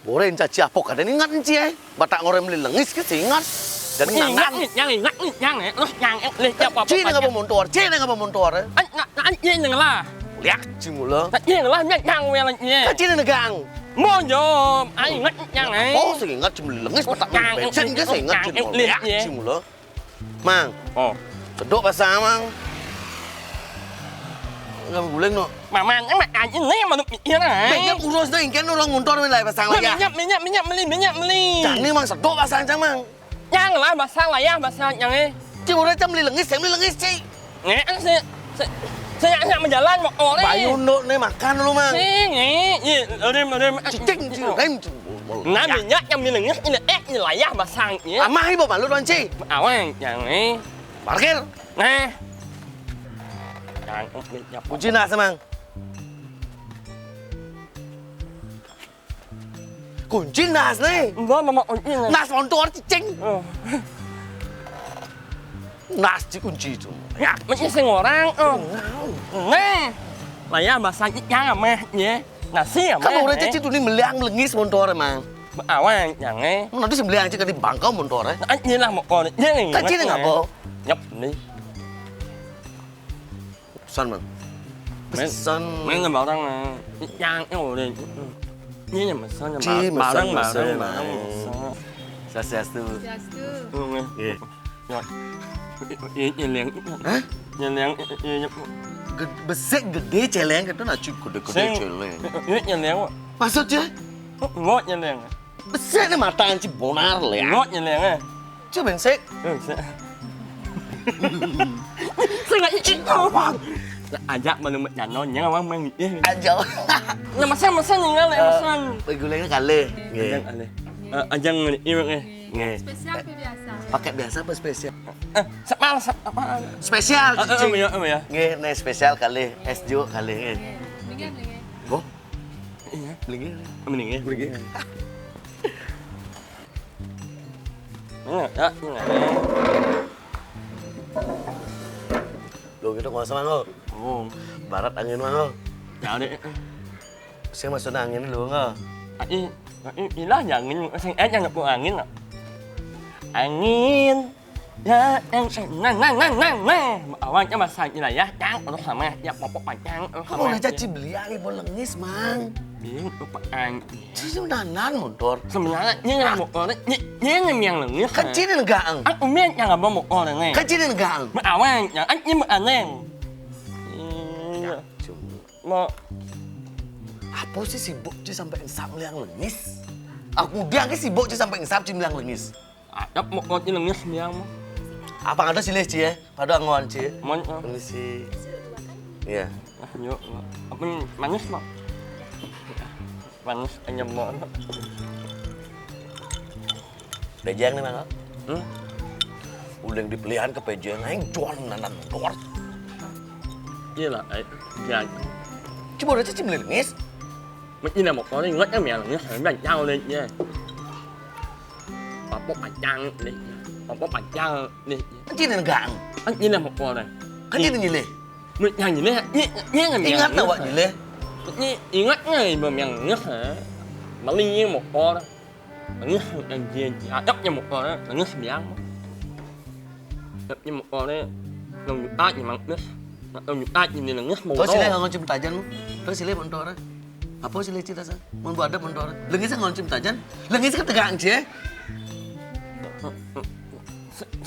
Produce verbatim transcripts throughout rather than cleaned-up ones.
Goreng caci apa kadén ingat Enci, eh. Batak goreng beli lengis ke sing ingat. Dan ingat, nanang. Nyang ingat, nyang, eh. Terus nyang, eh, leh, siapa, ci nang apa montor, ci nang apa montor, eh. An, na, na, an, ye nang lah. Liak ci mula. Na, ye nang lah, nyang, nyang, wela, ye. Kan ci nang negang. Mo, yo, ai ingat, nyang, eh. Oh, sing ingat ci beli lengis, Batak beli bensin ke sing ingat ci mula. Liak ci mula. Mang. Oh. Sedok pasang, Mang. Enggak guling, no. Mamanya mak aja nih, mau mikir, eh. Banyak urus dah, ingkén orang montor main lai pasang layah. Minyak, minyak, minyak, beli, minyak, beli. Cang nih, Mang, sedok pasang, Cang, Mang. Nyang lah, pasang layah, pasang nyang, eh. Ci, orang Cang beli lengis, saya beli lengis, Ci. Nge, kan saya, saya, saya, saya menjalan, mau oleh. Bayu, no, nih, makan dulu, Mang. Sing, nge, iya, rem, rem. Cicing, Ci, rem. Nah, minyak yang beli lengis, ini, eh, ini layah, pasang, ya. Amah, ibu malu, Don, Ci. Awang, nyang, eh. Parkir. Nah. Cangkuk ni, nyapa? Kunci nas, Mang. Kunci nas ni. Enggak, mama kunci ni. Nas montor cicing. Oh. Nas dikunci tu. Ya, mesti sing orang. Oh. Nah. Layah pasang nyang amah, ya. Nasi amah. Kan orang cicing tu ni meliang melengis montor, Mang. Awang, nyang, eh. Nanti sing beli aja kali bangkau montor, eh. Ah, iyalah, mau kau. Kan ci nang apa? Nyap, ni. Pesan, Mang. Pesan. Main barang, ah. Nyang, eh, boleh. Ini yang pesan, yang barang, barang, barang. Swastiastu. Swastiastu. Oh, ni. Iya. Nyeleng. Hah? Nyeleng. Besik gedé céléng, kata nak cik gedé-gedé céléng. Ini nyeleng. Maksudnya? Ngot nyeleng. Besik ni mata anci bonar le. Ngot nyeleng, eh. Cik besik. Besik. Saya nak cik awak. Ajak mana mak nano, nyang awak main. Ajak. Nak masan, masan ni, nak masan. Pergulai ni kalah. Ajak kalah. Ajak ni, eh. Nggih. Spesial apa biasa? Pakai biasa apa spesial? Eh, sepal, sepal. Spesial, cicing. Iya, iya. Nggih, nih spesial kali, es jeruk kali, nggih. Mendingan, mendingan. Oh? Iya. Mendingan. Mendingan. Mendingan. Iya, iya. Lo gitu nggak usah, Mang, lo. Oh. Barat angin, Mang, lo. Ya, deh. Sing maksudnya angin lu, nggak? Ai, ai, ilah ya angin, sing aja nggak angin, nggak? Angin. Ya, yang, eh, nah, nah, nah, nah, nah. Awalnya masa gila ya, yang, terus sama, ya, popok panjang, terus sama. Kok aja ci beli, ari mau lengis, Mang? Bing, lupa angin. Ci nanan motor. Sebenarnya, ini nggak motor, ini, ini yang lengis. Kan ci nang gaang. Ang umi yang nggak mau motor ini. Kan ci nang gaang. Awalnya, ang ini aneh. Iya. Cuma. Mau. Apa sih sibuk ci sampai ensap meliang lengis? Aku dia ke sibuk ci sampai ensap ci meliang lengis. Ada mau kau ci lengis meliang mau. Apa ada silih ci ya? Pada angon ci. Mon. Permisi. Iya. Ah, yuk. Apa manis mau? Manis anyam mau. Pejeng nih, Mang. Hmm? Uling dipelihan ke pejeng, aing jual nanan dor. Iya lah, ai. Ya. Cuma ada cicing lengis. Mesti nama kau ingat kan yang lengis, dan jauh lagi. Apa panjang ni? Apa panjang ni? Anjing ni gang. Anjing nama kau ni. Kan dia nyilih. Mesti nyilih, ni, ni kan ingat awak nyilih. Ni ingat ni memang lengis, ha? Maling ni mau kau. Nangis anjing, adabnya mau orang nangis biang. Adabnya mau orang nang juta ni mang nangis. Nang juta ni nangis mau. Kau silih ngon cim tajan mu. Kau silih montor. Apa silih cita sa? Mun buat ada montor. Lengis ngon cim tajan. Lengis kan tegak je.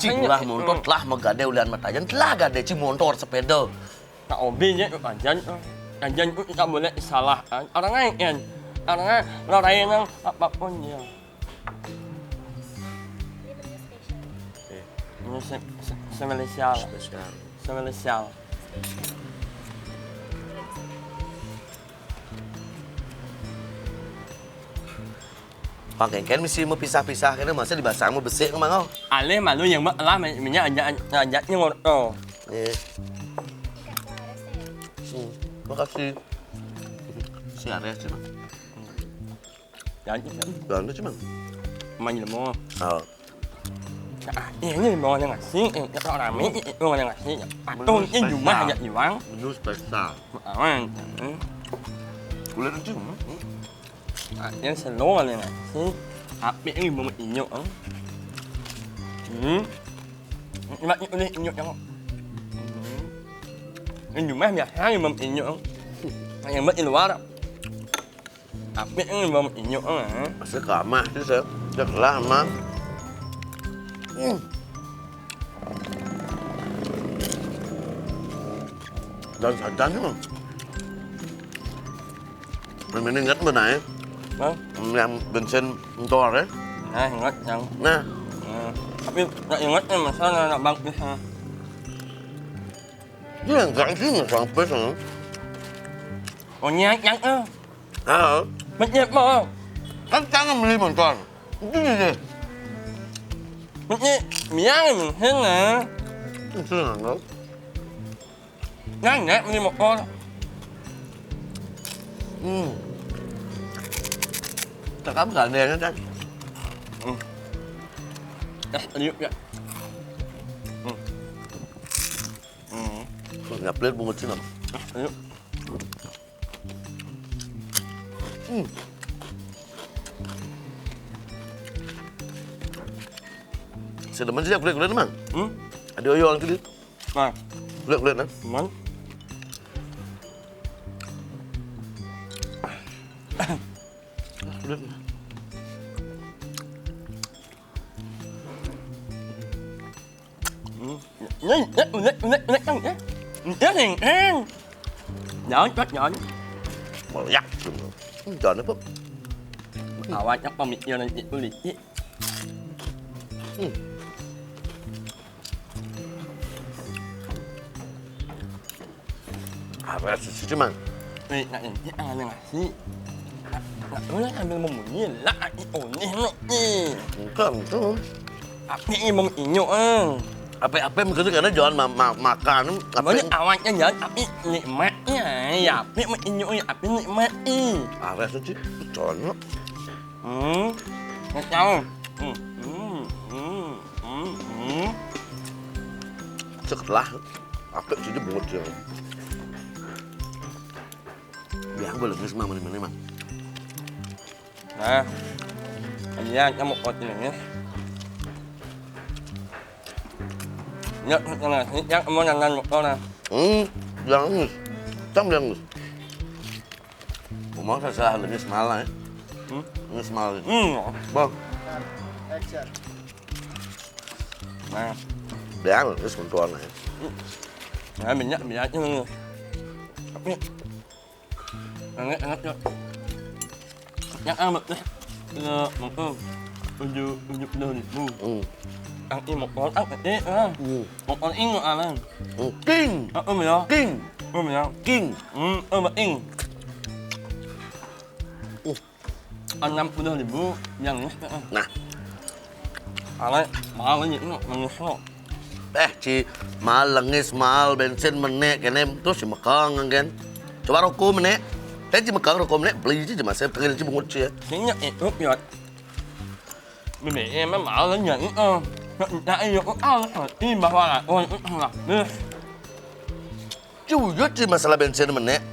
Cik lah montor telah magade ulian matajan, telah gade ci montor sepeda. Nak obi je, ajan, ajan tu tak boleh salah. Orang lain kan, orang lain, orang lain yang apapun dia. Ini se, se, Malaysia lah. Spesial. Malaysia. Pakai kan mesti mau pisah-pisah kan masa dibasang mau besik ke mana? Alih malu yang mak lah minyak ajak ajaknya ngor. Oh. Eh. Hmm. Makasih. Si Arya cuma. Jadi kan. Belanda cuma. Main lemo. Oh. Ah, ini mau yang ngasih, eh, tak rame, eh, mau yang ngasih. Patung ini cuma aja juang. Menu spesial. Awan. Kulit itu. Yang selo kali nasi. Apik ni bumbu inyuk, eh. Hmm. Imak inyuk ni inyuk yang. Hmm. Ini rumah biasa ni bumbu inyuk. Yang buat di luar. Apik ni bumbu inyuk, eh. Masa kamah tu, saya dah kelah, Mak. Hmm. Dan sadan tu. Memang ingat mana, eh? Hah? Yang bensin motor, eh? Nah, ingat yang. Nah. Hmm. Tapi tak ingat ni masa nak, nak bangkit, ha. Dia yang tak sini sampai sana. Oh, ni yang, yang, eh. Ha. Macam apa? Kan tangan beli motor. Itu je. Macam biar ni, ha. Itu lah, kau. Nanya beli motor. Hmm. Cakap gandeng kan? Hmm. Eh, liuk ya. Hmm. Hmm. Kau nggak pelit bungut sih, Bang? Eh, liuk. Hmm. Sedemen sih kulit-kulit, Mang. Hmm? Ada oyong tadi. Nah. Kulit-kulit, nah. Man. Kulit. Hmm. Ni, ni, ni, ni, ni, ni, ni, ni, ni. Jangan, Pak, jangan. Meleyak. Hmm, jangan apa? Awak tak pamit yang nanti kulit. Hmm. Apa sih, cuman? Eh, nak ini, ah, nak nasi. Nak, nak, nak ambil memunyi lah, ah, oh, ni, ni, ni. Bukan tu. Apa ni, mau inyuk, ah? Apa-apa yang begitu karena jangan ma-, ma-, makan. Apa banyak yang awaknya jangan, tapi nikmatnya, ya, tapi mau inyuk, ya, tapi nikmati. Apa sih, Cik? Jangan. Hmm, nak tahu. Hmm, hmm, hmm, hmm, hmm. Sekelah, apa sih dia buat dia? Biar gue lemes mah, mana-mana mah. Nah, iya, kamu kuat ini ya. Ya, terus kena, ini yang kamu nangan motor nah. Hmm, yang ini. Tam yang ini. Ngomong saya salah, ini semalam ya. Hmm? Ini semalam. Hmm. Bang. Action. Nah. Biar, terus mentuan ya. Nah, minyak, minyak ini. Tapi, enak, enak ya. Yang amat deh. Kena makan tujuh, tujuh puluh ribu. Hmm. Yang ini motor, ah, eh, ah. Hmm. Motor ini, ah, lah. Hmm. King. Ah, um, ya. King. Um, ya. King. Hmm, um, ing. Hmm. Enam puluh ribu yang ni, eh. Nah. Alai, mahal ni, ini, manis lo. Eh, ci, mahal lengis, mahal bensin menek, kene, terus ci mekang, kan. Coba rokok menek. Eh, ci mekang rokok menek, beli ci, ci masih tengil ci bungut ci, ya. Sini, eh, rupiah. Beli, eh, memang mahal ni, eh. Nak, nak, eh, aku tahu, eh, ini bawa lah, oh, eh, lah, eh. Ci uyut ci masalah bensin menek.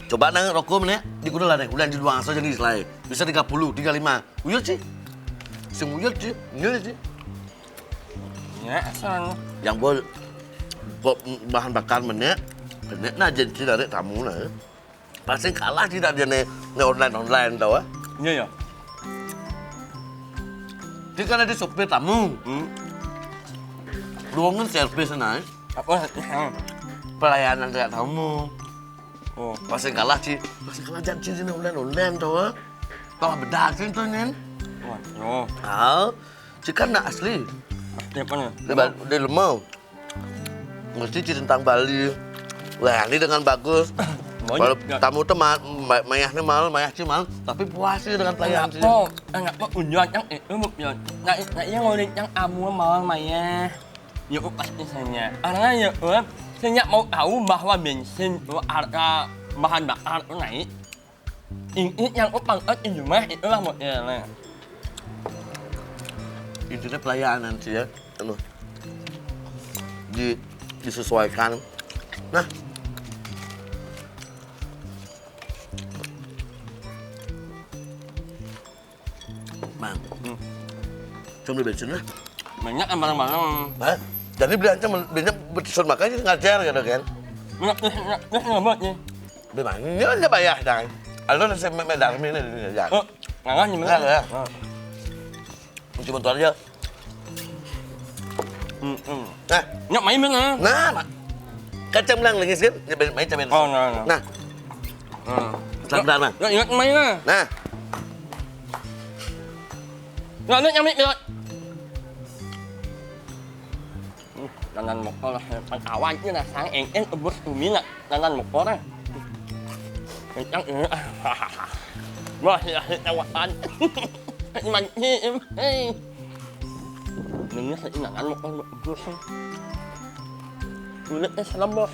Coba nang rokok menek, di kuda lah deh, udah di luar asal jadi selai. Bisa tiga puluh, tiga lima. Uyut ci. Sing uyut ci, ini ci. Ya, asal. Yang bol, bol bahan bakar menek, menek nah jadi dari tamu lah. Ya. Pasti kalah tidak dia nih, nih online-online tau, ah. Iya, ya. Dia kan ada sopir tamu. Hmm. Ruangan servis nah. Apa? Pelayanan tidak tamu. Oh. Pasti kalah ci, pasti kalah jangan ci nih online-online tau, ah. Kalah bedak sih tuh, Nen. Wah, oh. Ah, ci kan nak asli. Asli apa nih? Dia ba-, dia lemah. Mesti ci tentang Bali. Wah, ini dengan bagus. Kalau tamu tuh ma-, ma-, mayahnya mahal, mayah ci mahal, tapi puas sih dengan pelayanan ci. Enak kok, enak kok, unjuan yang itu, ya. Nah, nah, yang orang yang amu mahal mayah. Ya, oh, pasti saya. Karena ya, oh, saya mau tahu bahwa bensin, oh, harga bahan bakar tuh naik. Ini yang utang, eh, ini mah, itulah modelnya. Intinya pelayanan sih ya, anu, di-, disesuaikan. Nah, Cuma beli bensin lah. Banyak yang bareng-bareng. Hah? Jadi beli aja, belinya bersusun makanya ngajar gitu kan. Banyak terus, banyak terus ngebut nih. Beli mana? Ini aja bayar, Dang. Alun saya me-, me-, darmi ini, ini, ya. Oh, ngalah nih, Enggak, ya. Kunci motor aja. Hmm, hmm. Nah. Nyak main mana? Nah, Mak. Kacang belang lagi sih, ya, main cabai. Oh, nah, nah. Nah. Hmm. Sebentar, Mang. Nyak ingat main lah. Nah. Nggak ada nyamik, nggak. Hmm, nanan motor lah, pan awan ini lah, sang eng-eng, ebus umi nak, nanan motor lah. Kencang ini, ah. Wah, ya, ya, tawaan. Manci, em, hei. Ini saya nanan motor, ebus. Kulitnya serem, bos.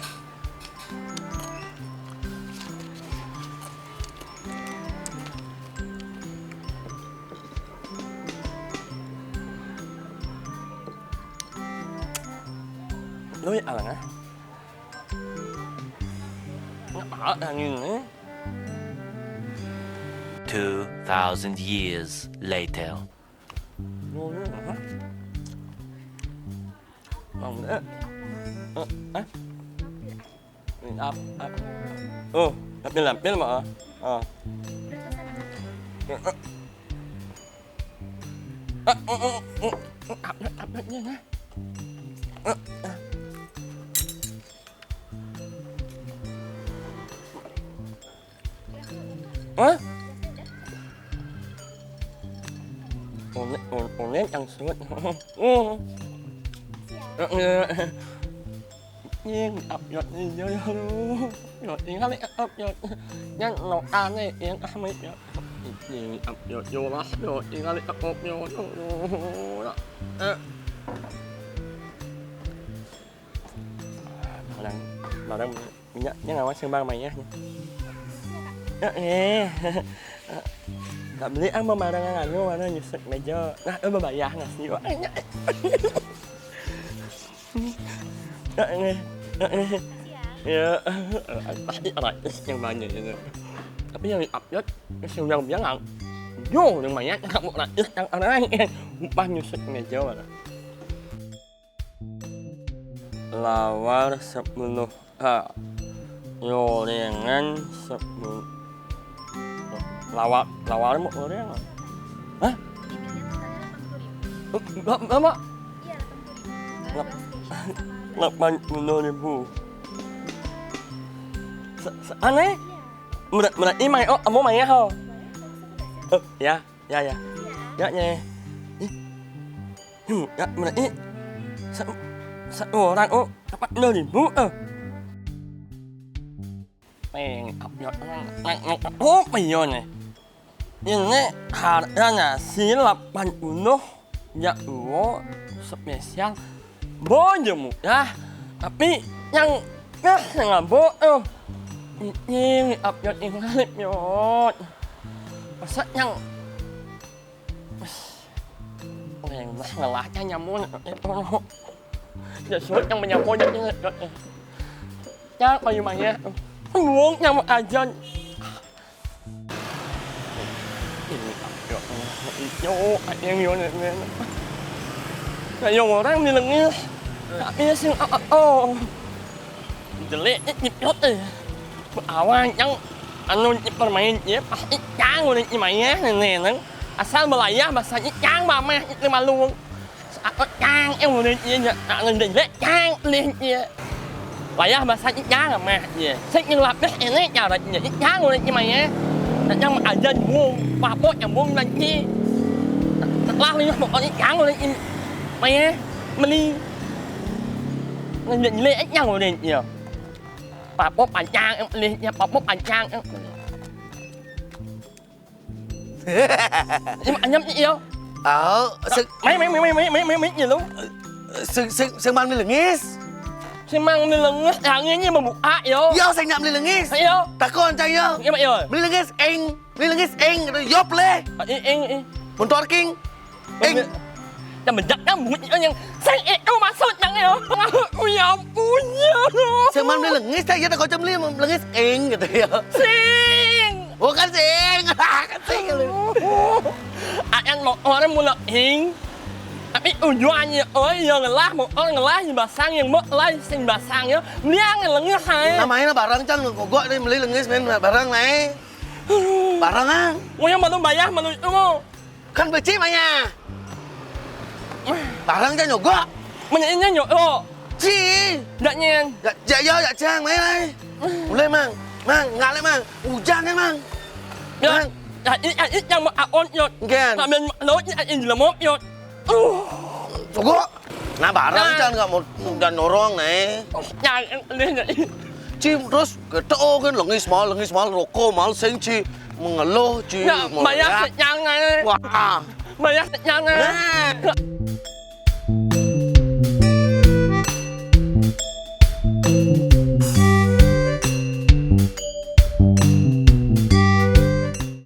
Lui alang ah. Nggak mau yang ini. Two thousand years later. Lui alang ah. Mau nggak? Eh, eh. Ini ap-, ap-, oh, lampil-lampil mah. Ah. Ah, oh, oh, oh. Upload, uploadnya nah. Ah, ah. Hah? Onek, on-, onek yang sulit. Hmm. Ini upload ini ya, ya, lu. Yo, tinggal upload. Yang lo aneh, yang kami ya. Ini upload yo lah, yo, tinggal upload yo, yo, yo. Eh. Barang, barang minyak, ini ngawas sing barang mayah. Ya, eh. Tak beli ah, barang anu, mana nyusut meja. Nah, eh, bebayah nasi. Wah, ini. Ya, ini. Ya, ini. Ya, pasti ratus yang banyak itu. Tapi yang upload, yang bilang, yo, yang banyak, kamu ratus yang orang, upah nyusut meja, mana. Lawar sepuluh A. Gorengan sepuluh. Lawar, lawar mau gorengan. Hah? Enggak, enggak, Mak. Lep-, delapan puluh ribu. Se-, se-, aneh? Murah, murah, ini main, oh, kamu main ya, ho? Oh, ya, ya, ya. Ya, ya. Ih. Hmm, ya, mana ini? Sa-, sa-, orang, oh, empat puluh ribu, eh. Peng, ya, nang, nang, nang, oh, iya nih. Ini harga nasi delapan puluh, ya, oh, spesial. Boleh murah, tapi yang, yang ngabo, eh. Ini, apa yang ngalip, yo. Masa yang Wah, ngelahnya nyamun. Ya, sulit yang menyamun ini. Ya, payu maya. Buang nyamun aja. Ini, yo, yo, yang yo, yo. Nah, yang orang ni lengis. Tak biasa, oh, oh. Jelek, eh, nyipyot, eh. Awan, yang anu, permain, ya, pasti cang, udah nyimaya, nenek, neng. Asal belayah, bahasa cang, mamah, itu malu. Saat cang, eh, udah, iya, ya, anu, jelek, cang, leh, iya. Layah, bahasa cang, mamah, iya. Saya yang lapis, ini, cara, iya, cang, udah nyimaya. Nak yang aja, bung, papok, yang bung, nanti. Nak lah, lihat, pokoknya, cang, udah nyimaya. Meli. Nang jelek, eh, yang udah, iya. Papo pancang, eh, leh, ya, papo pancang, eh. Ini anyam ni, yo. Oh, sing, mai, mai, mai, ya, lo. Sing, sing, sing mang melengis. Sing mang melengis, yang ini membuka, yo. Yo, sing nyak melengis. Ayo. Takon, cang, yo. Ya, mak, yo. Melengis, eng. Melengis, eng, yo, pleh. Ah, eng, eng, eng. Montor king. Eng. Yang bejat nyambut yang saya itu maksud yang ya. Ya ampun ya. Sing man melengis, saya tak kocam melengis eng gitu ya. Sing. Bukan sing. Kan sing. Ayan motor mula ing. Tapi tujuannya, oh, ya ngelah, motor ngelah, yang basang, yang mau lah, sing basang ya. Meliang yang lengah, hai. Namanya barang cang gogok deh, beli lengis main barang, nai. Barang, ah. Mau yang malu bayar, malu itu mau. Kan beci maya. Barang cang nyogok. Menyainya nyogok. Ci. Dak nyen. Ya, ya, ya, ya, cang, main, nai. Mulai, Mang. Mang, ngalih, Mang. Hujan ya, Mang. Ya, Mang. Ya, ini, ya, ini yang mau aon, yot. Ngen. Sambil laut, ya, ini lemot, yot. Uh. Tunggu. Nah, barang Nah. Kan nggak mau dan norong, nih. Nah, ini, ini. Ci, terus ketok kan lengis mal, lengis mal, rokok mal, sing, ci. Mengeluh, ci. Nah, mau bayar ya. Kenyang, eh. Wah. Bayar kenyang, eh. Nah.